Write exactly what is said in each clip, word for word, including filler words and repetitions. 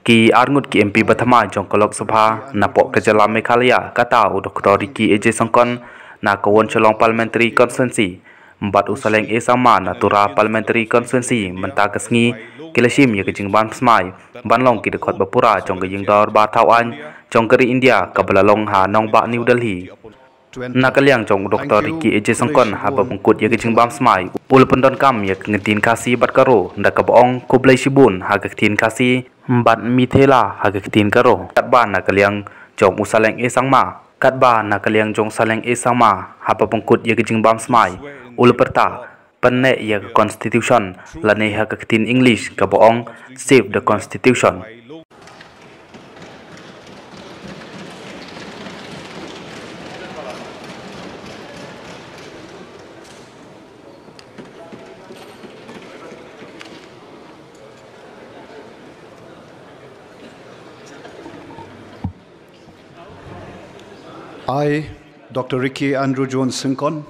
Ki arngut ki M P ba thymmai jong ka Lok Sabha napoh ka jylla Meghalaya, kata u Doctor Ricky A J Syngkon na ka Wonshillong Parliamentary Constituency bad u Saleng A Sangma na Tura Parliamentary Constituency, mynta ka sngi ki la shim ïa ka jingbam smai ban long ki dkhot ba pura jong ka ïing dorbar thaw aiñ jong ka ri India kaba la long ha nongbah New Delhi. Na ka liang jong u Doctor Ricky A J Syngkon, haba pynkut ïa ka jingbam smai, u la pyndonkam ïa ka ktien Khasi bad Garo da kaba ong khublei shibun ha ka ktien Khasi bad Mithila ha ka ktien Garo. Katba na ka liang jong u Saleng A Sangma, katba na ka liang jong u Saleng A Sangma, haba pynkut ïa ka jingbam smai, u la pyrta pynneh ïa ka Constitution, lane ha ka ktien English kaba ong save the Constitution. I, Doctor Ricky Andrew Jones Syngkon,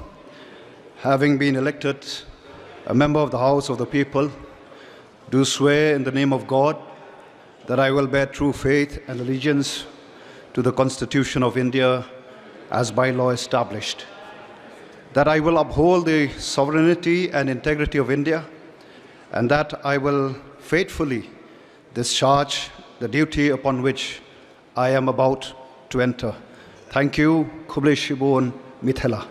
having been elected a member of the House of the People, do swear in the name of God that I will bear true faith and allegiance to the Constitution of India as by law established, that I will uphold the sovereignty and integrity of India, and that I will faithfully discharge the duty upon which I am about to enter. Thank you. Khublei shibun, Mithila.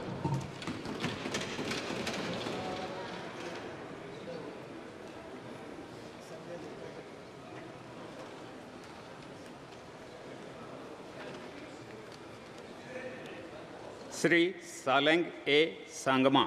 Shri Saleng A Sangma.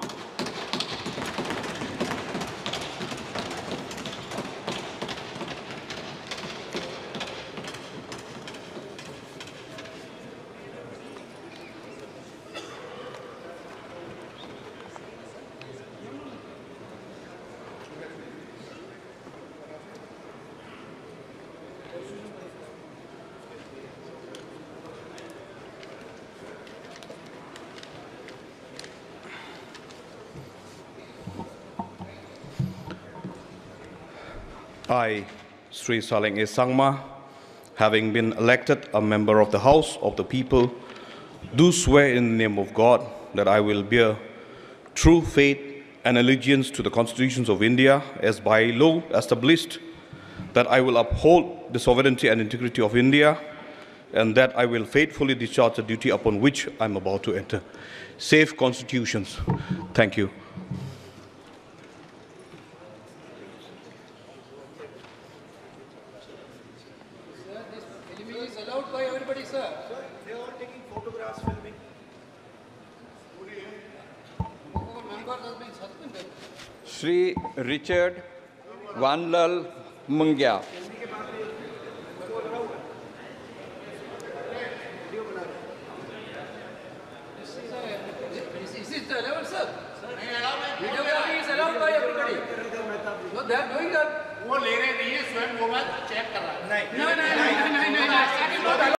I, Shri Saleng A Sangma, having been elected a member of the House of the People, do swear in the name of God that I will bear true faith and allegiance to the constitutions of India as by law established, that I will uphold the sovereignty and integrity of India, and that I will faithfully discharge the duty upon which I am about to enter. Safe constitutions. Thank you. Sir, this filming is allowed by everybody, sir. Sir, they are taking photographs, filming. Shri Richard Vanlal Mungia. Is this the level, sir? Videography is allowed by everybody. No, they are doing that. वो ले रहे नहीं है, स्वयं वो बात चेक कर रहा है। नहीं, नहीं, नहीं।